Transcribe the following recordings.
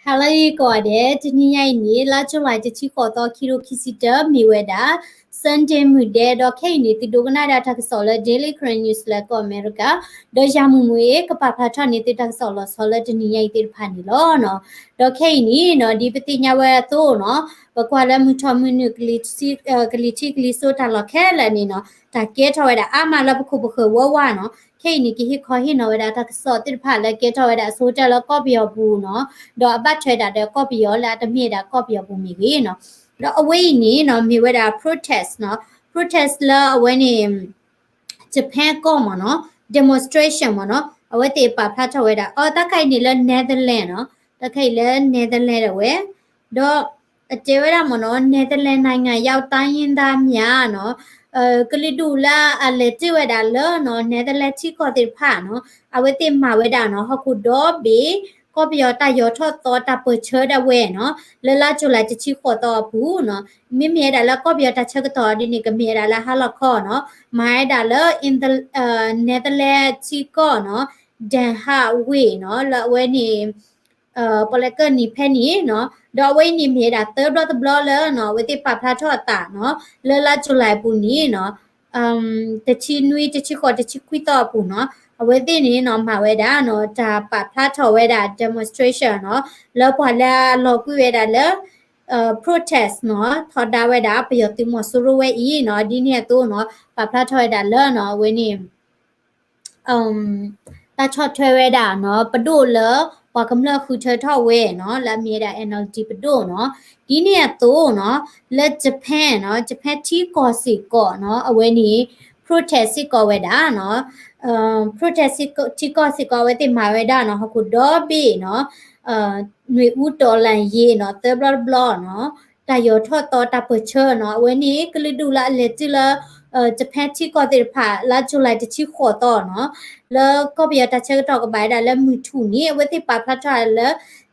ဟါလၢအဂ့ၤကိးဂၤဒဲး, တနံၤညါအံၤန့ၣ် လါ July တဆံဃိးသီ ခံကထိခံဆံတၢ မ့ၢ်ဝဲဒၣ် Sunday မုၢ်ဒဲး, ဒီးခဲအံၤန့ၣ် သုဒိကနၣ်ဒၣ်တၢ်ကစီၣ်လၢ Daily Karen News လၢကီၢ်အမဲရကၤ, ဒီးယၤမုၢ်မုၢ်အ့ၣ် ကပာ်ဖျါထီၣ်န့ၢ်သုတၢ်ကစီၣ်လီၤဆီလၢတနံၤညါအံၤသ့ၣ်တဖၣ်န့ၣ်လီၤ. ဒီးခဲအံၤန့ၣ်နီၤ ဒ်ပသ့ၣ်ညါဝဲအသိးနီၤ, ပကွၢ်လၢမုၢ်ထီၣ်မုၢ်နုာ် ကလံၤထံးကလံၤစိးတၢ်လီၢ်ခဲလၢာ်န့ၣ်နီၤ, တၢ်ကဲထီၣ်ဝဲဒၣ်အါမးလၢပခိၣ်ပဃၢၤဝဲဝဲနီၤ. ခဲအံၤန့ၣ် ကဟ့ၣ်ခီဟ့ၣ်နီၤဝဲဒၣ်တၢ်ကစီၣ်သ့ၣ်တဖၣ်လၢကဲထီၣ်ဝဲဒၣ်အဆိကတၢၢ်လၢကီၢ်ပယီၤပူၤနီၤ, ဒီးအဘၣ်ထွဲဒၣ်ဒီးကီၢ်ပယီၤလၢအတမ့ၢ်ဒၣ်ကီၢ်ပယီၤပူၤမ့ၢ်ဂ့ၤနီၤ. ဒီးအဝဲအံၤန့ၣ်နီၤ မ့ၢ်ဝဲဒၣ် protest နီၤ, protest လၢအဝဲန့ၣ် Japan ကီၢ်မ့ၢ်နီၤ, demonstration မ့ၢ်နီၤ, အဝဲသ့ၣ်ပာ်ဖျါထီၣ်ဝဲဒၣ် အတၢ်ခါအံၤန့ၣ်လၢ Netherlands နီၤ, တၢ်ခါအံၤလၢ Netherlands ဒၣ်ဝဲ, ဒီးအတဲဝဲဒၣ်မ့ၢ်နီၤ Netherlands နိုင်ငံရောက်တိုင်းရင်းသားများ နီၤ, ကလုာ်ဒူၣ်လၢအလဲၤတ့ၢ်ဝဲဒၣ်လၢနီၤ Netherlands ထံကီၢ်သ့ၣ်တဖၣ်နီၤ, အဝဲသ့ၣ်မၤဝဲဒၣ်နီၤ ဟီၣ်ခိၣ်ဒီဘ့ၣ် ကီၢ်ပယီၤတၢ်ယီၤထီၣ်သီတၢ်ပၢၢ်ဆၢဒၣ်ဝဲနီၤ, လၢလါ July တဆံဃိးသီအပူၤနီၤ, မ့မ့ၢ်ဝဲဒၣ်လၢကီၢ်ပယီၤတၢ်ဆၢကတီၢ်ဒ်န့ၣ် ကမ့ၢ်ဝဲဒၣ်လၢဟါလီၤခီနီၤ, မၤဝဲဒၣ်လၢ Netherlands ထံကီၢ်နီၤ, Den Haag ဝ့ၢ်နီၤ, လၢအဝဲန့ၣ် ပီၣ်လဲၣ်ကၢၢ်နံၤဖဲန့ၣ်နီၤ, ဒီးအဝဲအံၤန့ၣ်မ့ၢ်ဝဲဒၣ်သၢဘျီတဘျီလၢနီၤ အဝဲသ့ၣ်ပာ်ဖျါထီၣ်အသးနီၤ, လၢလါ July အပူၤန့ၣ်နီၤ, တဆံနွံ တဆံဃိး တဆံခွံသီအပူၤနီၤ, အဝဲသ့ၣ်န့ၣ်နီၤ မၤဝဲဒၣ်နီၤ တၢ်ပာ်ဖျါထီၣ်ဝဲဒၣ် demonstration နီၤ, လၢပှၤလၢအလီၤကွံာ်ဝဲဒၣ်လၢ protest နီၤ, ထီဒါဝဲဒၣ်ပယီၤသုးမီၤစိရိၤဝဲအံၤနီၤ, ဒ်န့ၣ်အသိးနီၤ ပာ်ဖျါထီၣ်ဝဲဒၣ်လၢနီၤ အဝဲန့ၣ် တၢ်ဆီၣ်ထွဲဝဲဒၣ်နီၤ ပဒိၣ်လၢ ပှၤကမျၢၢ်ဃုထၢထီၣ်ဝဲနီၤ လၢအမ့ၢ်ဝဲဒၣ် NLD ပဒိၣ်နီၤ, ဒ်န့ၣ်အသိးနီၤ လၢ Japan နီၤ Japan ထံကီၢ်စ့ၢ်ကီးနီၤ အဝဲန့ၣ် protest စ့ၢ်ကီးဝဲဒၣ်နီၤ, protest ထံကီၢ်စ့ၢ်ကီး အဝဲသ့ၣ်မၤဝဲဒၣ်နီၤ ဟီၣ်ခိၣ်ဒီဘ့ၣ်နီၤ နွေဦးတော်လှန်ရေးနီၤ သၢဘျီတဘျီနီၤ, တၢ်ယီၤထီၣ်သီတၢ်ပၢၢ်ဆၢနီၤ အဝဲန့ၣ် ကလုာ်ဒူၣ်လၢအလဲၤတုၤလၢ Japan ထံကီၢ်သ့ၣ်တဖၣ် လါ July တဆံဃိးသီနီၤ, လၢကီၢ်ပယီၤတၢ်ဆၢကတီၢ်ကဘၣ်ဝဲဒၣ်လၢမုၢ်ထူၣ်န့ၣ် အဝဲသ့ၣ်ပာ်ဖျါထီၣ်လၢ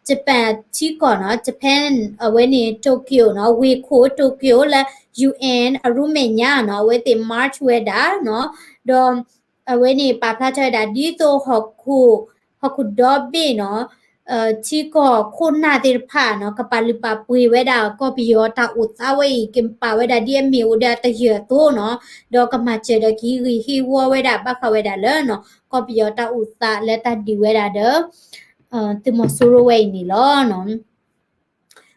Japan ထံကီၢ်နီၤ Japan အဝဲန့ၣ် Tokyo နီၤ ဝ့ၢ်ခိၣ် Tokyo လၢ UN အရူမဲာ်ညါနီၤ အဝဲသ့ၣ် march ဝဲဒၣ်နီၤ, ဒီး အဝဲန့ၣ်ပာ်ဖျါထီၣ်ဝဲဒၣ် ဒ်သိးဟီၣ်ခိၣ် ဟီၣ်ခိၣ်ဒီဘ့ၣ်နီၤ ထံကီၢ်ခိၣ်နၢ်သ့ၣ်တဖၣ်နီၤ ကပာ်လုၢ်ပာ်ပှ့ၤဝဲဒၣ် ကီၢ်ပယီၤတၢ်အိၣ်သးဝဲအံၤ ကပာ်ဝဲဒၣ်ဒ်အမ့ၢ်အိၣ်ဒီးအတယၢၢ်အသိးနီၤ, ဒီးကမၤစၢၤဒီးကဟံးဂ့ၢ်ဟ့ၣ်ဝီဝဲဒၣ် ဘၣ်ဃးဝဲဒၣ်လၢနီၤ ကီၢ်ပယီၤတၢ်အိၣ်သးလၢတၢ်ဒုးဝဲဒၣ်ဒီး သုးမီၤစိရိၤဝဲအံၤန့ၣ်လီၤနီၤ.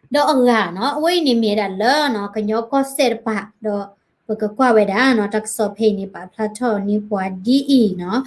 ဒီးအဂၤနီၤ အဝဲအံၤန့ၣ်မ့ၢ်ဝဲဒၣ်လၢနီၤ ကညီကီၢ်စဲၣ်တပၤ ဒီးပကကွၢ်ဝဲဒၣ်နီၤ တၢ်ကစီၣ်ဖဲအံၤန့ၣ် ပာ်ဖျါထီၣ်န့ၢ်ပှၤဒ်အံၤနီၤ,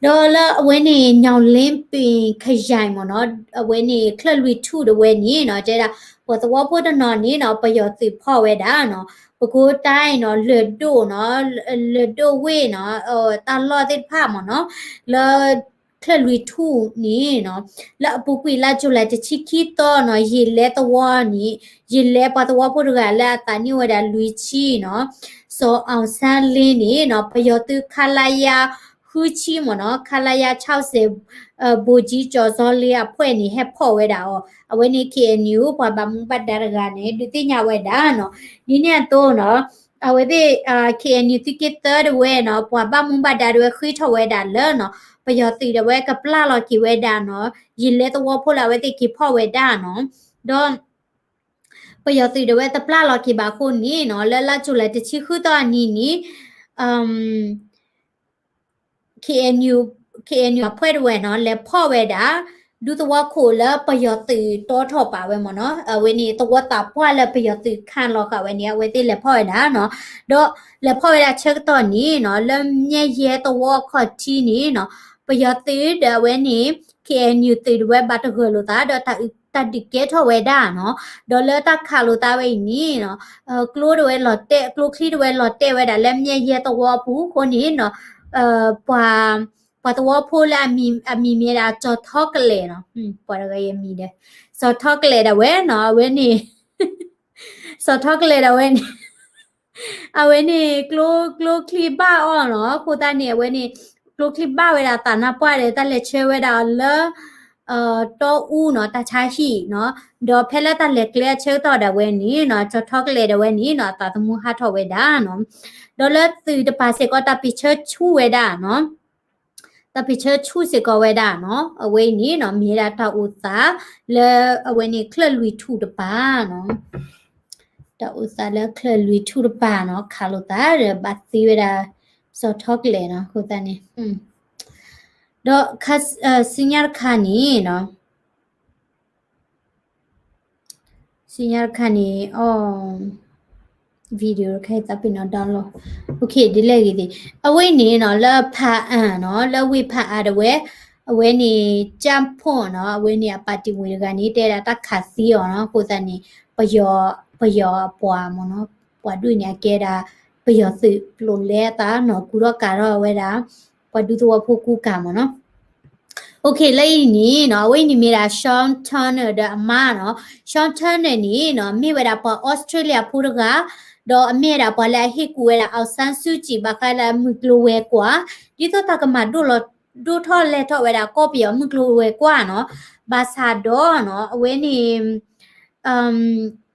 ဒီးလၢအဝဲန့ၣ် ညောင်လင်းပင်ခရိုင်မ့ၢ်နီၤ အဝဲန့ၣ်ချၢၣ်လွံၢ်ထူၣ်တဝဲန့ၣ်နီၤ တဲဒၣ် ပှၤသဝီဖိတနီၤန့ၣ်နီၤ ပယီၤသုးဖီၣ်ဝဲဒၣ်နီၤ ပဲခူးတိုင်းနီၤ လၢၢ်ဒိၣ်နီၤ လၢၢ်ဒိၣ်ဝ့ၢ်နီၤ တၢ်လီၢ်သ့ၣ်တဖၣ်မ့ၢ်နီၤ လၢ ချၢၣ်လွံၢ်ထူၣ်န့ၣ်နီၤ လၢအပူၤကွံာ်လါ July တဆံခံသီနီၤ ယံာ်လဲသဝီန့ၣ် ယံာ်လဲပှၤသဝီဖိတဂၤလၢအသးနံၣ်အိၣ်ဝဲဒၣ်လွံၢ်ဆံနီၤ စီၤအောင်ဆန်းလင်းန့ၣ်နီၤ ပယီၤသုး ခလရ ဃုဆံမ့ၢ်နီၤ ခလရ ခြောက်ဆယ် ဗိုလ်ကြီးကျော်စောလင်းအဖွဲ့န့ၣ် ဟဲဖီၣ်ဝဲဒၣ်အီၤ အဝဲန့ၣ် KNU ပှၤဘၣ်မူဘၣ်ဒါတဂၤန့ၣ် ဒုးသ့ၣ်ညါဝဲဒၣ်နီၤ ဒ်န့ၣ်အသိးနီၤ အဝဲသ့ၣ် KNU သုးက့သၢတဝဲနီၤ ပှၤဘၣ်မူဘၣ်ဒါတဝဲဃ့ထီၣ်ဝဲဒၣ်လၢနီၤ ပယီၤသုးဒၣ်ဝဲကပျၢ်လီၤက့ၤဝဲဒၣ်နီၤ ယံာ်လဲသဝီဖိလၢအဝဲသ့ၣ်က့ၤဖီၣ်ဝဲဒၣ်နီၤ ဒီး ပယီၤသုးဒၣ်ဝဲတပျၢ်လီၤက့ၤဘၣ်အဃိန့ၣ်နီၤ လၢလါ July တဆံဃုသီအနံၤန့ၣ် KNU, KNU အဖှဲၣ်တဝဲနီၤ လဲၤဖီၣ်ဝဲဒၣ် ဒူသဝီခိၣ်လၢပယီၤသုးတီထီၣ်ပာ်ဝဲမ့ၢ်နီၤ အဝဲန့ၣ် သဝီသးပှၢ်လၢပယီၤသုးခးလီၤဃာ်ဝဲန့ၣ် အဝဲသ့ၣ်လဲၤဖီၣ်ဝဲဒၣ်နီၤ ဒီးလဲၤဖီၣ်ဝဲဒၣ်ဆၢကတီၢ်န့ၣ်နီၤ လၢမၠဲၢ်ယဲသဝီအခီၣ်ထံးန့ၣ်နီၤ ပယီၤသုးဒီးအဝဲန့ၣ် KNU သုးဒၣ်ဝဲဘၣ်တဂၢၢ်လိာ်သး ဒီးတၢ်ဒုးကဲထီၣ်ဝဲဒၣ်နီၤ ဒီးလၢတၢ်ခးလိာ်သးဝဲအံၤန့ၣ်နီၤ ကျိဒၣ်ဝဲလီၤတဲာ် ကျိချံဒၣ်ဝဲလီၤတဲာ်ဝဲဒၣ်လၢမၠဲၢ်ယဲသဝီအပူၤအဃိန့ၣ်နီၤ ပှၤ ပှၤသဝီဖိလၢအမံၤမ့ၢ်ဒၣ် စီၤထီကလဲာ်နီၤ ပှၤတဂၤအံၤအမံၤဒီး စီၤထီကလဲာ်ဒၣ်ဝဲနီၤ အဝဲန့ၣ် စီၤထီကလဲာ်ဒၣ်ဝဲန့ၣ် အဝဲန့ၣ် ကျိ ကျိချံဘၣ်အီၤနီၤ အဃိသတးန့ၣ် အဝဲန့ၣ် ကျိချံဘၣ်ဝဲဒၣ်သးနါပှၢ်ဒီး တၢ်လဲၤဆှၢဝဲဒၣ်အီၤလၢ တီအူနီၤ တၢ်ဆါဟံၣ်နီၤ ဒီးဖဲလၢတၢ်လဲၤကျဲအဆၢကတီၢ်ဒၣ်ဝဲန့ၣ်နီၤ စီၤထီကလဲာ်ဒၣ်ဝဲန့ၣ်နီၤ အသးသမူဟးထီၣ်ဝဲဒၣ်နီၤ ဒီးလၢသုးတပၤစ့ၢ်ကီးတၢ်ပ့းဆၢဆူၣ်ဝဲဒၣ်နီၤ တၢ်ပ့ၢ်ဆၢဆူၣ်စ့ၢ်ကီးဝဲဒၣ်နီၤ, အဝဲအံၤန့ၣ်နီၤ မ့ၢ်ဝဲဒၣ်တၢ်အိၣ်သးလၢအဝဲန့ၣ်ချၢၣ်လွံၢ်ထူၣ်တပၤနီၤ, တၢ်အိၣ်သးလၢချၢၣ်လွံၢ်ထူၣ်တပၤနီၤ ခးလိာ်သးဒီးဘၣ်သ့ဝဲဒၣ် စီၤထီကလဲာ်နီၤ အဃိသတးန့ၣ် ဒီးခါ စံညါတခါန့ၣ်နီၤ စံညါတခါန့ၣ် အီ video တခါအံၤသးပ့ၤနီၣ် download ဒ်လဲၣ်ဂ့ၤသ့ၣ် အဝဲန့ၣ်နီၤ လၢဖးအၣ်နီၤ လၢဝ့ၢ်ဖးအၣ်တဝဲ အဝဲန့ၣ် ကၠၢ်ဖိၣ်နီၤ အဝဲန့ၣ်အပၣ်တံၣ်ဝံၤတဂၤန့ၣ် တဲဒၣ်တၢ်ခးသံအီၤနီၤ အဃိသတးန့ၣ် ပယီၤ ပယီၤအပှၤမ့ၢ်နီၤ ပှၤဒူၣ်န့ၣ်အကဲဒၣ် ပယီၤသုးပျိးလဲအသးနီၤ ကူထီၣ်ကၤထီၣ်ဝဲဒၣ် ပှၤဒူသဝီဖိကူကၤမ့ၢ်နီၤ OK လၢအံၤန့ၣ်နီၤ အဝဲအံၤန့ၣ်မ့ၢ်ဒၣ် Sean Turnell ဒီးအမါနီၤ Sean Turnell န့ၣ်နီၤ မ့ၢ်ဝဲဒၣ်ပှၤအီစထြ့လယါဖိတဂၤ ဒီးအမ့ၢ်ဝဲဒၣ်ပှၤလၢအဟ့ၣ်ကူၣ်ဝဲဒၣ် အောင်ဆန်းစုကြည် ဘၣ်ဃးလၢမုၢ်ကျိၤဝဲၤကွာ် ဒ်သိးတၢ်ကမၤဒိၣ်လီၤ ဒိၣ်ထီၣ်လဲၢ်ထီၣ်ဝဲဒၣ်ကီၢ်ပယီၤမုၢ်ကျိၤဝဲၤကွာ်နီၤ ဘၣ်ဆၣ်ဒီးနီၤ အဝဲန့ၣ်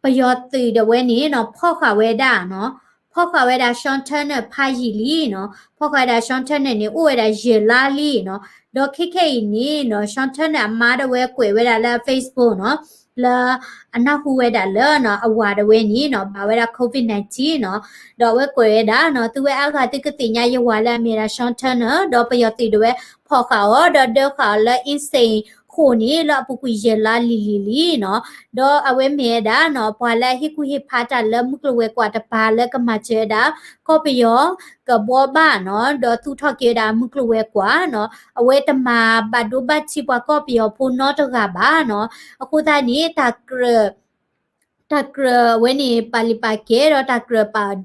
ပယီၤသုးဒီးဝဲန့ၣ်နီၤ ဖီၣ်ဃာ်ဝဲဒၣ်နီၤ ဖီၣ်ဃာ်ဝဲဒၣ် Sean Turnell ဖးယံာ်လံနီၤ ဖီၣ်ဃာ်ဝဲဒၣ် Sean Turnell န့ၣ် အိၣ်ဝဲဒၣ်ယဲၢ်လါလံနီၤ ဒီးခဲခဲအံၤန့ၣ်နီၤ Sean Turnell အမါဒီးဝဲကွဲးဝဲဒၣ်လၢ Facebook နီၤ လၢအနၢ်ဟူဝဲဒၣ်လၢနီၤ အဝၤဒီးဝဲန့ၣ်နီၤ ဘၣ်ဝဲဒၣ် COVID nineteen နီၤ ဒီးအဝဲကွဲးဝဲဒၣ်နီၤ သုဝဲအါဂၤသုကသ့ၣ်ညါယဝၤလၢအမ့ၢ်ဒၣ် Sean Turnell ဒီးပယီၤသုးဒီးဝဲဖီၣ်ဃာ်အီၤ ဒီးဒၢဃာ်အီၤလၢ အင်းစိန် ဃိာ်န့ၣ် လၢအပူၤကွံာ်ယဲၢ်လါလံၤလံၤလံနီၤ ဒီးအဝဲမ့ၢ်ဝဲဒၣ်နီၤ ပှၤလၢအဟ့ၣ်ကူၣ်ဟ့ၣ်ဖးတၢ်လၢမုၢ်ကျိၤဝဲၤကွာ်တပၤလၢကမၤစၢၤဝဲဒၣ် ကီၢ်ပယီၤကဘှီဘၣ်နီၤ ဒီးသူၣ်ထီၣ်က့ၤဝဲဒၣ်မုၢ်ကျိၤဝဲၤကွာ်နီၤ အဝဲတမၤဘၣ်ဒိဘၣ်ထံးပှၤကီၢ်ပယီၤဖိနီတဂၤဘၣ်နီၤ အဃိသတးန့ၣ် တၢ်ကြၢး တၢ်ကြၢးအဝဲန့ၣ် ပာ်လုၢ်ပာ်ကဲဒီးတၢ်ကြၢးပာ်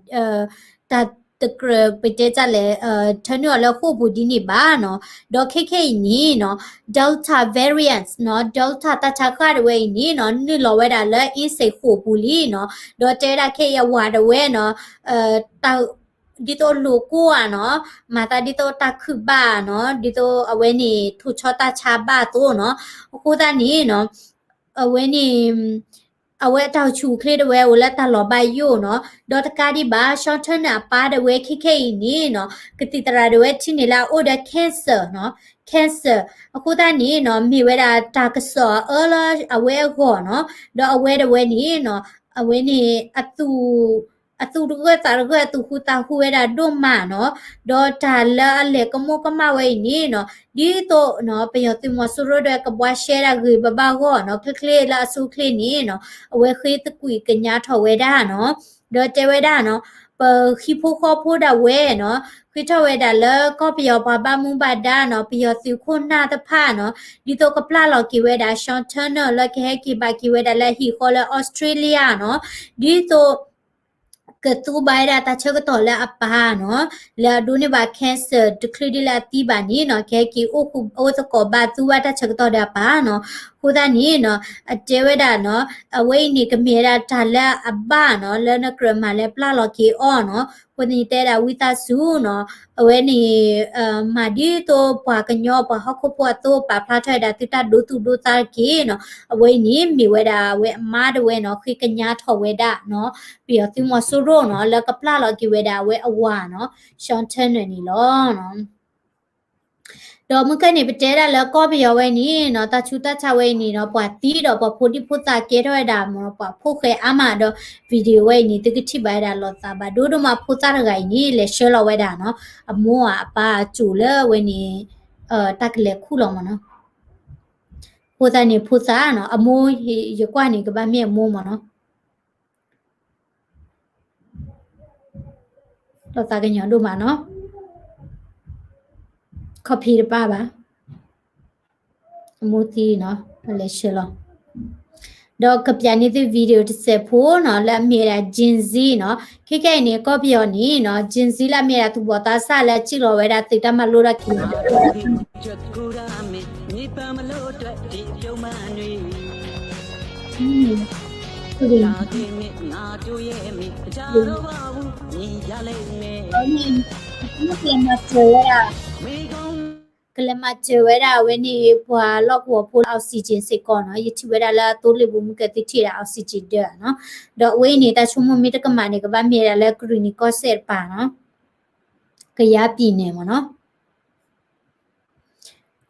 တၢ်တကြၢးပတဲတၢ်လဲၣ် ထၢနုာ်အီၤလၢဃိာ်ပူၤဒ်န့ၣ်ဘၣ်နီၤ ဒီးခဲခဲအံၤန့ၣ်နီၤ Delta variant နီၤ Delta တၢ်ဆါဃၢ်တဝဲအံၤန့ၣ်နီၤ နုာ်လီၤဝဲဒၣ်လၢ အင်းစိန် ဃိာ်ပူၤလံနီၤ ဒီးတဲဝဲဒၣ်ခဲအံၤအဝၤတဝဲနီၤ တၢ် ဒ်သိးလိာ်ကွီၢ်ဧါနီၤ မၤသးဒ်သိးတၢ်ခုၣ်ဘၣ်နီၤ ဒ်သိးအဝဲန့ၣ် ထိၣ်ဆီတၢ်ဆါဘၣ်အသိးနီၤ အဃိသတးန့ၣ်နီၤ အဝဲန့ၣ် အဝဲအတၢ်အိၣ်ဆူၣ်အိၣ်ချ့တဝဲအိၣ်လၢတၢ်လီၤဘၣ်ယိၣ်နီၤ ဒီးတကးဒံးဘၣ် Sean Turnell အပၢ်တဝဲခဲခဲအံၤန့ၣ်နီၤ ကသံၣ်သရၣ်တဝဲထံၣ်န့ၢ်လၢအအိၣ်ဒီး cancer နီၤ cancer အဃိသတးန့ၣ်နီၤ မ့ၢ်ဝဲဒၣ်တၢ်ကစီၣ်အအၢလၢအဝဲအဂီၢ်နီၤ ဒီးအဝဲတဝဲန့ၣ်နီၤ အဝဲန့ၣ် အသူၣ် အသူၣ်တဂၢၢ်သးတဂၢၢ် အသူၣ်ဟူသးဟူဝဲဒၣ်ဒိၣ်မးနီၤ ဒီးတၢ်လၢအလဲၤကမူကမၣ်ဝဲအံၤန့ၣ်နီၤ ဒ်သိးနီၤ ပယီၤသုးမီၤစိရိၤဒီးကဘှါရှဲဒၣ်ဂ့ၤဘၣ်ဘၣ်အဂီၢ်နီၤ ချ့ချ့လၢအဆိအချ့န့ၣ်နီၤ အဝဲဃ့သကွံာ်ကညးထီၣ်ဝဲဒၣ်နီၤ ဒီးတဲဝဲဒၣ်နီၤ ပဟံၣ်ဖိဃီဖိဒၣ်ဝဲနီၤ ဃ့ထီၣ်ဝဲဒၣ်လၢကီၢ်ပယီၤပှၤဘၣ်မူဘၣ်ဒါနီၤ ပယီၤသုးခိၣ်နၢ်တဖၣ်နီၤ ဒ်သိးကပျၢ်လီၤက့ၤဝဲဒၣ် Sean Turnell လၢကဟဲက့ၤဘၣ်က့ၤဝဲဒၣ်လၢဟံၣ်ဃီလၢ Australia နီၤ ဒ်သိး ကသူဘၣ်ဝဲဒၣ်တၢ်ဆၢကတီၢ်လၢအပၢ်နီၤ လၢအဒိးန့ၢ်ဘၣ် cancer တချုးဒ်လၢအသံဘၣ်န့ၣ်နီၤ ကဟဲက့ၤအိၣ်ဃူအိၣ်သကိးဘၣ်သူဘၣ်တၢ်ဆၢကတီၢ်ဒီးအပၢ်နီၤ အဃိသတးန့ၣ်နီၤ အတဲဝဲဒၣ်နီၤ အဝဲအံၤန့ၣ်ကမ့ၢ်ဝဲဒၣ်တၢ်လၢအဘၣ်နီၤ လၢနကြၢးမၤလၢပျၢ်လီၤက့ၤအီၤနီၤ အဃိသတးန့ၣ်တဲဒၣ်ဝံသးစူၤနီၤ အဝဲန့ၣ် မၤဒ်သိးပှၤကညီပှၤဟီၣ်ခိၣ်ဖိအသိး ပာ်ဖျါထီၣ်ဝဲဒၣ်သုတၢ်ဒိသူၣ်ဒိသးတက့ၢ်နီၤ အဝဲအံၤန့ၣ်မ့ၢ်ဝဲဒၣ်အဝဲအမါတဝဲနီၤ ဃ့ကညးထီၣ်ဝဲဒၣ်နီၤ ပယီၤသုးမီၤစိရိၤနီၤ လၢကပျၢ်လီၤက့ၤဝဲဒၣ်အဝဲအဝၤနီၤ Sean Turnell န့ၣ်လီၤ. ဒီးမုၢ်ကဲန့ၣ် ပတဲဒၣ်လၢကီၢ်ပယီၤဝဲန့ၣ်နီၤ တၢ်ဆူးတၢ်ဆါဝဲအံၤန့ၣ်နီၤ ပှၤသံဒီးပှၤဖိဒံဖိသၣ်ကဲထီၣ်ဝဲဒၣ်မ့ၢ်နီၤ ပှၤဖိၣ်ဃဲအါမးဒီး video ဝဲအံၤန့ၣ် သုကထံၣ်ဘၣ်ဝဲဒၣ်လီၤသးဘၣ်ဒိဒိၣ်မး ဖိသၣ်တဂၤအံၤန့ၣ် လဲၤဆှၢလီၤဝဲဒၣ်နီၤ အမိၢ်အပၢ်အစိၤလၢအဝဲန့ၣ် တၢ်ကလဲၤခူၣ်လီၤမ့ၢ်နီၤ ဖိသၣ်န့ၣ်ဖိသၣ်နီၤ အမိၢ် ယကွၢ်န့ၣ် ကဘၣ်မ့ၢ်အမိၢ်မ့ၢ်နီၤ လီၤသးကညီၤဒိၣ်မးနီၤ copy တပၣ်ဘၣ် အမိၢ်သံနီၤ လဲၤဆှၢလီၤ ဒီးကပျးန့ၢ်သု video တစဲးဖိနီၤ လၢအမ့ၢ်ဝဲဒၣ် Gen Z နီၤ ခဲကနံၣ်အံၤန့ၣ် ကီၢ်ပယီၤန့ၣ်နီၤ Gen Z လၢအမ့ၢ်ဝဲဒၣ်သူၣ်ဘီၣ်သးစၢ်လၢအစံၣ်လီၤဝဲဒၣ်သုးတၢ်မၤလိတၢ်ခံန့ၣ် ကလဲၤမၤစၢၤဝဲဒၣ် ကလဲၤမၤစၢၤဝဲဒၣ်အဝဲန့ၣ် ပှၤလီၢ်ကဝီၤဖိလၢ oxygen စ့ၢ်ကီးနီၤ ယထံၣ်ဝဲဒၣ်လၢအသိလ့ၣ်ပူၤမုၢ်ကဲသုထံၣ်ဒၣ် oxygen ဒၢနီၤ ဒီးအဝဲအံၤန့ၣ် တၢ်ဆိကမိၣ်မ့ၢ်တကမၣ်န့ၣ် ကဘၣ်မ့ၢ်ဝဲဒၣ်လၢကရံၣ်နံၤကီၢ်စဲၣ်တပၤနီၤ ကယၤပံၤန့ၣ်မ့ၢ်နီၤ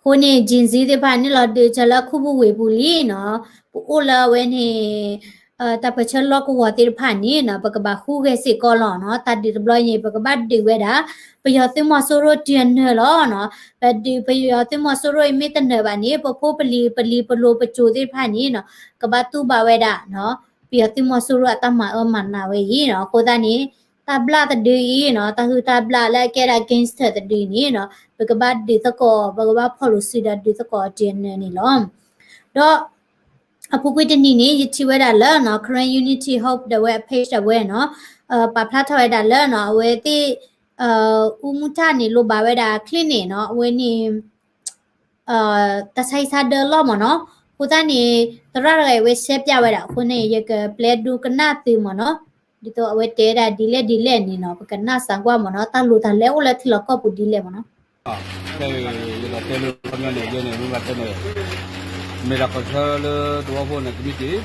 အဃိန့ၣ် Gen Z သ့ၣ်တဖၣ်န့ၣ်လီၤဒုးဆၢလၢခူပူၤဝ့ၢ်ပူၤလံနီၤ, ပအိၣ်လၢအဝဲန့ၣ် တၢ်ပၢၢ်ဆၢလီၢ်ကဝီၤသ့ၣ်တဖၣ်န့ၣ်နီၤ ပကဘၣ်ဟူးဂဲၤစ့ၢ်ကီးလီၤနီၤ. တၢ်ဒုးတဘျီအံၤန့ၣ် ပကဘၣ်ဒုးဝဲဒၣ် ပယီၤသုးမီၤစိရိၤတနၢၤလီၤနီၤ. ပဒုးပယီၤသုးမီၤစိရိၤအံၤမ့ၢ်တနၢၤဘၣ်န့ၣ် ပဖိပလံၤ ပလံၤပလိၤပစိၤသ့ၣ်တဖၣ်န့ၣ်နီၤ ကဘၣ်တူၢ်ဘၣ်ဝဲဒၣ်နီၤ ပယီၤသုးမီၤစိရိၤအတၢ်မၤအၢမၤနးဝဲအံၤနီၤ. အဃိသတးန့ၣ် တၢ်ဘျၣ်တဒုအံၤနီၤ တၢ်ဟုၣ်တၢ်ဘျၣ်လၢအကဲဒၣ် gangster တဒုန့ၣ်နီၤ ပကဘၣ်ဒုးသကိး ပကဘၣ်ဖီၣ်လိာ်စုဒီးဒုးသကိးတနၢၤန့ၣ်လီၤ. ဒီး အပူၤကွံာ်တနံၤန့ၣ် ယထံၣ်ဝဲဒၣ်လၢနီၤ Karen Unity Hope ဒၣ်ဝဲအ page ဒၣ်ဝဲနီၤ ပာ်ဖျါထီၣ်ဝဲဒၣ်လၢနီၤ အဝဲသ့ၣ် အူမူထၣ်န့ၣ် လိၣ်ဘၣ်ဝဲဒၣ် clinic နီၤ အဝဲန့ၣ် တၢ်ဆါဟံၣ်ဆါဒၢလီၢ်မ့ၢ်နီၤ. အဃိသတးန့ၣ် သရၣ်တဂၤအံၤဝဲရှဲပၠးဝဲဒၣ်အဃိန့ၣ် ယကပျဲဒိကနၣ်သုမ့ၢ်နီၤ. ဒ်သိးအဝဲတဲဝဲဒၣ်ဒ်လဲၣ်ဒ်လဲၣ်န့ၣ်နီၤ ပကနၣ်စၢ်ကွၢ်မ့ၢ်နီၤ တၢ်လိၣ်တၢ်လဲၣ်အိၣ်လၢထံလီၢ်ကီၢ်ပူၤဒ်လဲၣ်မ့ၢ်နီၤ. ခဲအံၤယကတဲလၢခီပညီန့ၣ် ယဲန့ၣ် မ့ၢ်ဘၣ်တဲန့ၣ် မ့ၢ်ဒၣ်ကီၢ်ဆၢလၢသဝီဖိန့ၣ် ကမံးတံာ်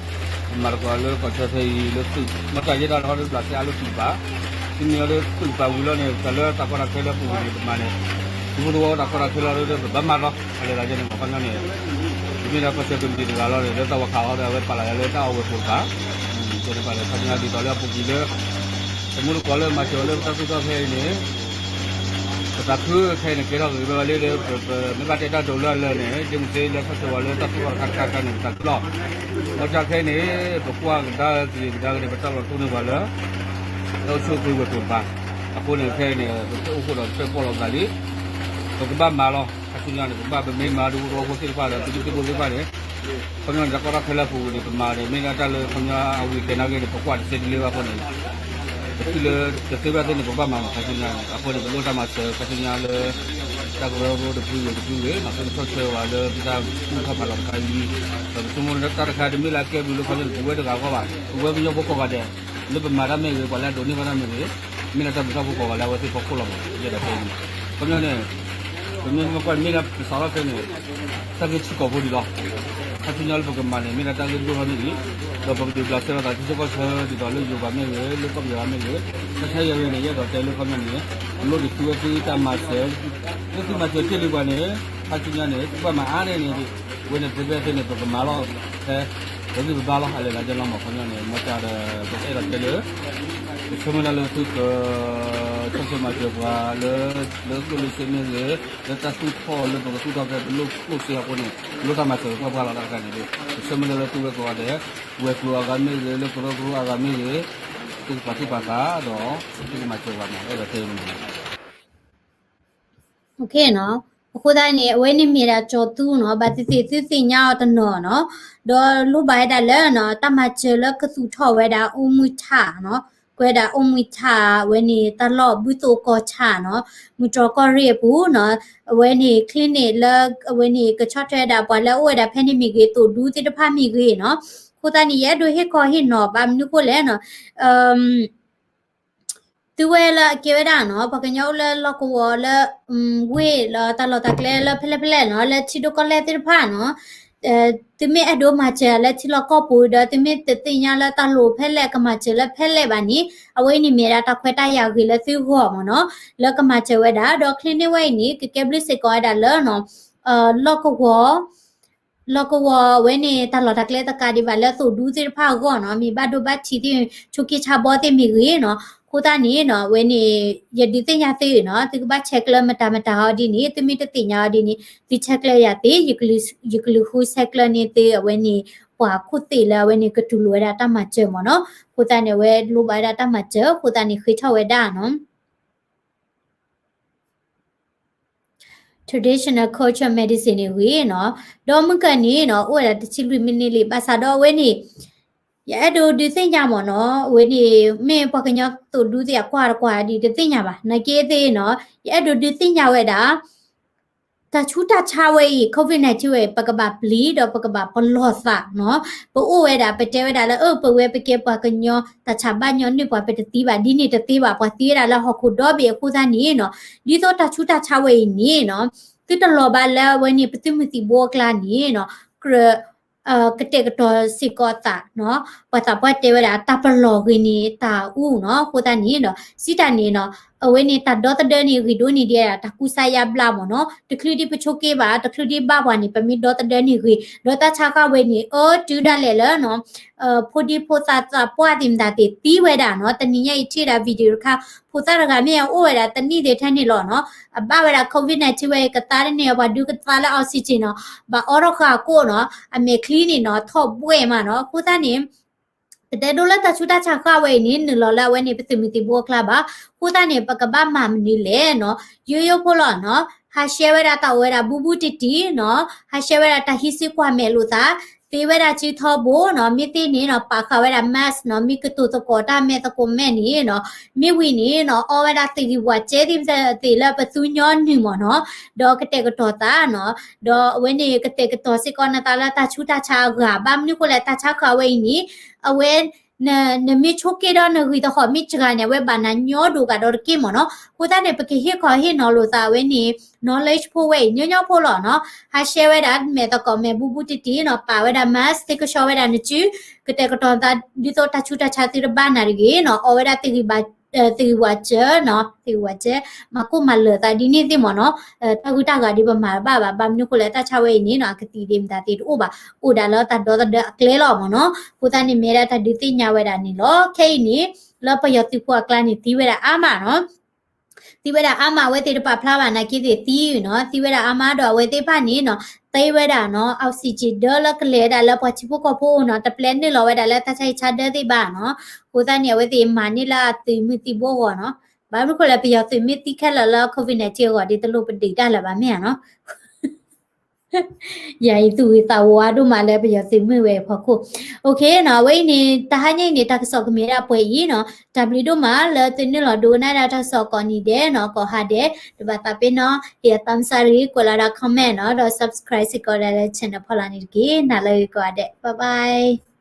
မၤသကိးလၢကီၢ်ဆၢဖဲအံၤလၢသုး မ့ၢ်တၢ်ယဲဒၣ်လၢဟီဒုဘျးစဲအါလၢသုးဘၣ် သုမ့ၢ်အီၤလၢသုးပာ်ဝံၤလီၤန့ၣ် တၢ်လၢတၢ်ကီတၢ်ခဲလၢပူၤန့ၣ် ပမၤန့ၣ် သုဖိသဝီတၢ်ကီတၢ်ခဲလီၤလၢပဘၣ်မၤလီၤ အလဲၤသးယဲန့ၣ် မ့ၢ်ခီပညီန့ၣ် ယမ့ၢ်ဒၣ်ကီၢ်ဆၢကမံးတံာ်တဂၤလီၤန့ၣ် လၢတၢ်ဝဲခးအီၤဒီး အဝဲပာ်လီၤယၤလၢတၢ်အီၣ်ဝဲၤကျိၤတကပၤ ယဲန့ၣ်ပာ်လီၤခီပညီဒ်သိးလၢအပူၤကွံာ်လၢ တမူတကိးလၢမၤစၢၤအီၤလၢပတၢ်သူၣ်ထီၣ်ဖဲအံၤန့ၣ် ပသးခုခဲအံၤန့ၣ် ကဲထီၣ်ဂ့ၤဝဲဝဲလၢ ပမ့ၢ်ဘၣ်တဲတၢ်ဒိးလၢအလၢန့ၣ် ဒ်မုၢ်စ့လၢထီၣ်ဆၢဝဲလၢတၢ်သူၣ်ထီၣ်တခါတခါန့ၣ် ပသးခုလီၤ. ဘၣ်ဆၣ်ခဲအံၤန့ၣ် ပကွၢ်ကဒါက့ၤကဒါက့ၤန့ၣ် ပတၢ်လီၤထူန့ၢ်ပှၤလၢ တၢ်အိၣ်ဆူၣ်အိၣ်ချ့ဝဲၤကျိၤတကပၤ အဃိန့ၣ်ခဲအံၤန့ၣ် ပတအိၣ်ဃိဒီးပတၢၣ်ပီၣ်လီၤပသးလံ ပကဘၣ်မၤလီၤ ခါဆူညါန့ၣ် ပကဘၣ်ပမ့ၢ်မၤဒ်သိးသဝီဖိသ့ၣ်တဖၣ်ဒီး သုးမုၢ်သံၣ်ဘိသ့ၣ်တဖၣ်န့ၣ် ခီပညီန့ၣ် တၢ်ကီတၢ်ခဲလၢအပူၤန့ၣ် ပမၤန့ၣ် မ့ၢ်ဒၣ်တၢ်လၢခီပညီအဝံၤကဲနာ်က့န့ၣ် ပကွၢ်တသ့တလ့ဘၣ်အဃိန့ၣ် ပထံၣ်လၢ တသ့ဘၣ်သ့ၣ်န့ၣ် ပဘၣ်မၤမးခါဆူညါန့ၣ် အဃိန့ၣ် ပလိၣ်တၢ်မၤစၢၤခါဆူညါလၢ တၢ်ကရၢကရိတဖုဂ့ၤတဖုဂ့ၤ သုတထီၣ်ဆၢဝဲလၢပတၢ်သူၣ်ထီၣ်ဖးလီၤတခါအံၤ ဒီးပဆိကမိၣ်လၢတၢ်တခါတမ့ၢ်လၢအကဲဘျုးလၢခီပညီန့ၣ် ပဝဲတဂၤအဂီၢ်ဘၣ် ပဝဲကညီဖိကိးဂၤဒဲး လၢပမၤတၢ်မ့ၢ်ဂ့ၤ ပှၤလၢအဒိးန့ၢ်ဘၣ်တၢ်မ့ၢ်ဂ့ၤ မ့ၢ်ဒၣ်တၢ်ဘျုးတၢ်ဖှိၣ်ကိးဂၤလၢအဝဲသ့ၣ်ဖီခိၣ်လီၤမး ယဲဒၣ်ခဲအံၤန့ၣ် ခီပညီန့ၣ် ပမ့ၢ်ကွၢ်မ့ၢ်ဒၣ်ပစးထီၣ်ခဲအံၤန့ၣ် တၢ်ဂ့ၢ်ထံကီၢ်ဖိဒံးလီၤ. ခါဆူညါလၢပကမၤန့ၣ် မ့ၢ်ဒၣ်တၢ်ဂ့ၢ်ဒိၣ်ထီၣ်န့ၣ်လံ. ဒီးပကဒုးဘျးစဲလိာ်သးထံဆၢကီၢ်ဆၢဒ်သိးလၢယိၤဘၣ်မ့ၢ်ဂ့ၤ လၢကီၢ်ပယီၤဘၣ်မ့ၢ်ဂ့ၤ တၢ်ခဲအံၤန့ၣ် ယအဲၣ်ဒိးတဲလၢခီပညီန့ၣ် လိၣ်ဒုးသုဝဲသုတၢ်မၤစၢၤ လၢသုမၤစၢၤတ့ၢ်လံပှၤန့ၣ် ခါဆူညါန့ၣ် သုဘၣ်မၤအါန့ၢ်န့ၣ် ဝဲန့ၣ်သ့ဖဲသ့န့ၣ် ပကမၤလီၤ ဖဲ ပဂံၢ်ပဘါလီၤ အလဲၤလၢကဲလီၤမး ခီပညီန့ၣ် မ့ၢ်တၢ်ဒီး ပအဲၣ်ဒိးတဲလၢ ပဆၢမုၢ်လၢ်လၢသုက ဆီၣ်ထွဲမၤစၢၤပှၤလၢ လၢကျိၣ်လၢစ့မ့ၢ်ဂ့ၤ လၢတၢ်သူၣ်ထီၣ်လၢပကသူၣ်ထီၣ်ဖဲပလိၣ်ကျိၣ်စ့အဃိန့ၣ် ပလိၣ်တၢ်မၤစၢၤပှၤပှၤလီၤတၢ်တခါန့ၣ် ပဆၢမုၢ်လၢ်လၢသုဝဲကိးဂၤဒဲး ဝဲၤကျိၤအဂၤမ့ၢ်ဂ့ၤ လၢကရၢကရိအဂၤမ့ၢ်ဂ့ၤ သုကပာ်သူၣ်ပာ်သးဒီး သုကမၤစၢၤပှၤမး အဲၣ်ဒိးတဲန့ၣ် အဃိသတးန့ၣ် အဝဲန့ၣ်မ့ၢ်ဒၣ်ကၠီၤသူနီၤ ဘၣ်သ့ၣ်သ့ၣ်သုသ့ၣ်ညါအီၤတနီၤနီၤ ဒီးလိၣ်ဘၣ်ဝဲဒၣ်လၢ တၢ်မၤစၢၤလၢကသူၣ်ထီၣ်ဝဲဒၣ်အိၣ်မုၢ်ထးနီၤ ကွဲးဒၣ်အိၣ်မုၢ်ထးဝဲန့ၣ် တၢ်လီၢ်ဘုသိၣ်ကီၢ်ဆၣ်နီၤ မုၢ်တြီၢ်ကီၢ်ရ့ၣ်အပူၤနီၤ အဝဲန့ၣ် clinic လၢ အဝဲန့ၣ် ကဆီၣ်ထွဲဝဲဒၣ်ပှၤလၢအအိၣ်ဝဲဒၣ်ဖဲန့ၣ်မ့ၢ်ဂ့ၤ သိၣ်ဒူသ့ၣ်တဖၣ်မ့ၢ်ဂ့ၤနီၤ အဃိသတးန့ၣ် ယအဲၣ်ဒိးဟ့ၣ်ခီဟ့ၣ်နီၤ ဘၣ်မနုၤဃိလဲၣ်နီၤ သုဝဲလၢအကဲဝဲဒၣ်နီၤ ပှၤကညီအိၣ်လၢလီၢ်ကဝီၤလၢ ဝ့ၢ်လၢတၢ်လီၢ်တၢ်ကျဲလၢဖဲလဲၣ်ဖဲလဲၣ်နီၤ လၢထံဒိၣ်ကီၢ်လဲၢ်သ့ၣ်တဖၣ်နီၤ သုမ့ၢ်အဲၣ်ဒိးမၤစၢၤလၢထံလီၢ်ကီၢ်ပူၤဒီး သုမ့ၢ်တသ့ၣ်ညါလၢတၢ်လိၣ်ဖဲလဲၣ်ကမၤစၢၤလၢဖဲလဲၣ်ဘၣ်န့ၣ် အဝဲအံၤန့ၣ်မ့ၢ်ဒၣ်တၢ်ခွဲးတၢ်ယာ်ဂ့ၤလၢသုဂီၢ်မ့ၢ်နီၤ လၢကမၤစၢၤဝဲဒၣ် ဒီး clinic ဝဲအံၤန့ၣ် ကကဲဘျုးစ့ၢ်ကီးဝဲဒၣ်လၢ လီၢ်ကဝီၤ လီၢ်ကဝီၤဝဲန့ၣ် တၢ်လီၢ်တၢ်ကျဲတကးဒံးဘၣ်လၢသိၣ်ဒူသ့ၣ်တဖၣ်အဂီၢ်နီၤ မ့ၢ်ဘၣ်ဒိဘၣ်ထံးသ့ၣ် ဆိးက့ဆါဘီသ့ၣ်မ့ၢ်ဂ့ၤနီၤ အဃိသတးန့ၣ်နီၤ ဝဲန့ၣ် ယဒုးသ့ၣ်ညါသုနီၤ သုကဘၣ်ဆဲးကျၢမတၤမတၤအီၤဒ်န့ၣ် သုမ့ၢ်တသ့ၣ်ညါအီၤဒ်န့ၣ် သုဆဲးကျၢယၤသ့ ယကလုာ်ဃုဆဲးကျၢန့ၢ်သုအဝဲန့ၣ် ပှၤခိၣ်သ့ၣ်လၢအဝဲန့ၣ်ကတူၢ်လိာ်ဝဲဒၣ်တၢ်မၤစၢၤမ့ၢ်နီၤ အဃိသတးန့ၣ် အဝဲလိၣ်ဘၣ်ဝဲဒၣ်တၢ်မၤစၢၤ အဃိသတးန့ၣ် ဃ့ထီၣ်ဝဲဒၣ်နီၤ traditional culture medicine န့ၣ်ဂ့ၤနီၤ ဒီးမုၢ်ကၢန့ၣ်နီၤ အိၣ်ဝဲဒၣ်တဆံလွံၢ်မံးနံးလံ ဘၣ်ဆၣ်ဒီးအဝဲန့ၣ် ယအဲၣ်ဒိးဒုးသ့ၣ်ညါမ့ၢ်နီၤ အဝဲန့ၣ် မ့ၢ်ပှၤကညီသိၣ်ဒူသ့ၣ်အကွၢ်တကွၢ်ဒ်တသ့ၣ်ညါဘၣ် နာ်က့သ့ၣ်နီၤ ယအဲၣ်ဒိးဒုးသ့ၣ်ညါဝဲဒၣ် တၢ်ဆူးတၢ်ဆါဝဲအံၤ COVID nineteen ဝဲအံၤ ပကဘၣ်ပျံၤဒီးပကဘၣ်ပလီၢ်သးနီၤ ပအိၣ်ဝဲဒၣ် ပတဲဝဲဒၣ်လၢ အၢ ပဝဲပကဲပှၤကညီ တၢ်ဆါဘၣ်ညီနုၢ်ပှၤ ပတသံဘၣ် ဒ်န့ၣ်တသ့ဘၣ် ပှၤသံဝဲဒၣ်လၢဟီၣ်ခိၣ်ဒီဘ့ၣ်အဃိသတးန့ၣ်နီၤ ဒ်သိးတၢ်ဆူးတၢ်ဆါဝဲအံၤန့ၣ်နီၤ သုတလီၤဘၣ်လၢအဝဲန့ၣ် ပသုးမုၢ်သံၣ်ဘိအကျါန့ၣ်နီၤ ကြၢး ကတဲာ်ကတီၤစ့ၢ်ကီးအသးနီၤ ပှၤသးပှၢ်တဲဝဲဒၣ် တၢ်ပလီၢ်ဂ့ၤန့ၣ် တၢ်အူနီၤ အဃိသတးန့ၣ်ဒီး စံးတၢ်န့ၣ်နီၤ အဝဲန့ၣ်တၢ်ဒီသဒၢန့ၣ်ဂ့ၤဒိၣ်န့ၢ်ဒံးဒၣ်တၢ်ကူစါယါဘျါမ့ၢ်နီၤ, တချုးဒံးပဆိးက့ဘၣ်, တချုးဒံးဘၣ်ပှၤန့ၣ် ပမ့ၢ်ဒီသဒၢန့ၣ်ဂ့ၤ, ဒီးတၢ်ဆါဃာ်ဝဲန့ၣ် အၢတုၤဒၣ်လဲာ်လၢနီၤ ဖိဒံဖိသၣ်သးပှၢ်သ့ၣ်မတၤသ့ၣ်သံဝဲဒၣ်နီၤ, တနံၤညါအံၤထံၣ်ဒၣ် video တခါ ဖိသၣ်တဂၤမ့ၢ်အိၣ်ဝဲဒၣ်တနံၣ်သ့ၣ်ထဲန့ၣ်လီၤနီၤ, အဘၣ်ဝဲဒၣ် COVID nineteen ဝဲအံၤ ကသါတန့ၢ် ပှၤဒုးကသါလၢ oxygen နီၤ, ဘၣ်အီထီၣ်ဃာ်အကိၣ်နီၤ, အမဲာ်ချံန့ၣ်နီၤ ထီၣ်ဘှဲၣ်မးနီၤ, အဃိသတးန့ၣ် ပတဲဒိလၢတၢ်ဆူးတၢ်ဆါဃာ်ဝဲအံၤန့ၣ် နုာ်လီၤလၢအဝဲန့ၣ် ပသုးမုၢ်သံၣ်ဘိအကျါဘၣ်, အဃိသတးန့ၣ် ပကဘၣ်မၤမနုၤလဲၣ်နီၤ, ယိယိဖိလီၤနီၤ, ဟးရှဲဝဲဒၣ်တၢ်အိၣ်ဝဲဒၣ်ဘူးဘူးတံၢ်တံၢ်နီၤ, ဟးရှဲဝဲဒၣ်တၢ်ဟံးစုကွၢ်မဲာ်လိာ်သး, သ့ဝဲဒၣ်စုထီဘိနီၤ, မ့ၢ်သ့န့ၣ်နီၤ ပာ်ဃာ်ဝဲဒၣ် mask နီၤ, မ့ၢ်ကတိၤသကိးတၢ်မဲာ်သကိးမဲာ်န့ၣ်နီၤ, မ့ၢ်ဝံၤန့ၣ်နီၤ အီဝဲဒၣ်သ့ၣ်ဂံၢ်ဝးစဲသ့ၣ်မတၤသ့ၣ်လၢပသူညီနုၢ်မ့ၢ်နီၤ, ဒီးကတဲာ်ကတီၤသးနီၤ, ဒီးအဝဲန့ၣ်ကတဲာ်ကတီၤစ့ၢ်ကီးနသးလၢတၢ်ဆူးတၢ်ဆါအဂၤ, ဘၣ်မနုၤဃိလဲၣ် တၢ်ဆါဃာ်ဝဲအံၤန့ၣ် အဝဲ နမ့ၢ်ဆိးက့ဒီးနဂံၢ်တဟီၣ်မ့ၢ်စှၤန့ၣ် အဝဲဘၣ်နၤညီဒိၣ်ကဒီးတက့ၢ်မ့ၢ်နီၤ, အဃိသတးန့ၣ် ပကဟ့ၣ်ခီဟ့ၣ်နီၤလိာ်သးအဝဲန့ၣ် knowledge ဖိဝဲအံၤ ညီညီဖိလီၤနီၤ, ဟးရှဲဝဲဒၣ်မဲာ်သကိးမဲာ်ဘူးဘူးတံၢ်တံၢ်နီၤ, ပာ်ဝဲဒၣ် mask သ့ကဆှီဝဲဒၣ်နစု, ကတဲာ်ကတီၤသးဒ်သိးတၢ်ဆူးတၢ်ဆါသုတဘၣ်နၤတဂ့ၤနီၤ, အီဝဲဒၣ်သ့ၣ်ဂံၢ်ဝးစဲနီၤ, သ့ၣ်ဂံၢ်ဝးစဲ, မၤကိၢ်မၤလၢာ်သးဒ်န့ၣ်သ့ၣ်မ့ၢ်နီၤ, တၢ်ဂုၤတၢ်ဂၤဒ်ပမၤတဘၣ်ဘၣ်, ဘၣ်မနုၤဃိလဲၣ် တၢ်ဆါဝဲအံၤန့ၣ်နီၤ အကသံၣ်သ့ၣ်မတၤသ့ၣ်တအိၣ်ဘၣ်, အိၣ်ဒၣ်လၢတၢ်ဒီသဒၢအကျဲလီၤမ့ၢ်နီၤ, အဃိသတးန့ၣ် မ့ၢ်ဒၣ်တၢ်ဒုးသ့ၣ်ညါဝဲဒၣ်န့ၣ်လီၤ, ခဲအံၤန့ၣ် လၢပယီၤသုးဖိအကျါန့ၣ် သံဝဲဒၣ်အါမးနီၤ သံဝဲဒၣ်အါမး အဝဲသ့ၣ်တပာ်ဖျါဘၣ်နာ်က့သ့ၣ်သံနီၤ, သံဝဲဒၣ်အါမးဒီးအဝဲသ့ၣ်တဖၣ်န့ၣ်နီၤ, သ့ဝဲဒၣ်နီၤ oxygen ဒၢလၢကလဲၤဝဲဒၣ်လၢပှၤထံဖိကီၢ်ဖိအအိၣ်နီၤ, တပျဲနုာ်လီၤဝဲဒၣ်လၢတၢ်ဆါဟံၣ်ဆါဒၢသ့ၣ်ဘၣ်နီၤ, အဃိသတးန့ၣ် အဝဲသ့ၣ်မၤန့ၢ်လၢအသုးမုၢ်သံၣ်ဘိအဂီၢ်နီၤ, ဘၣ်မနုၤဃိလဲၣ် ပယီၤသုးမ့ၢ်သံခဲလၢာ်လၢ COVID nineteen အဂီၢ် ဒ်တလိၣ်ပဒုးတၢ်လၢၤဘၣ်မ့ၢ်ဧါနီၤ ယၤအံၤသူၣ်ဂ့ၤသးဝါဒိၣ်မးလၢပယီၤသုးမုၢ်ဝဲအဖီခိၣ်, OK နီၤ, အဝဲအံၤန့ၣ် တဟါညါအံၤန့ၣ် တၢ်ကစီၣ်ကမ့ၢ်ဒၣ်ပှဲၤအံၤနီၤ, တၢ်ဘျုးဒိၣ်မးလၢသုနုာ်လီၤဒိကနၣ်ဒၣ်တၢ်ကစီၣ်ကိးနံၤဒဲးနီၤ, ကိးဟါဒဲး, တဘၣ်သးပ့ၤနီၤ, ဟ့ၣ်အသးမုၢ်စၢ်ရံ ကွဲးလီၤဒၣ် comment နီၤ, ဒီး subscribe စ့ၢ်ကီးဒၣ်လၢ channel ဖီလာ်န့ၣ်တက့ၢ်, နၤလၢဂ့ၤကိးဂၤဒဲး, bye bye.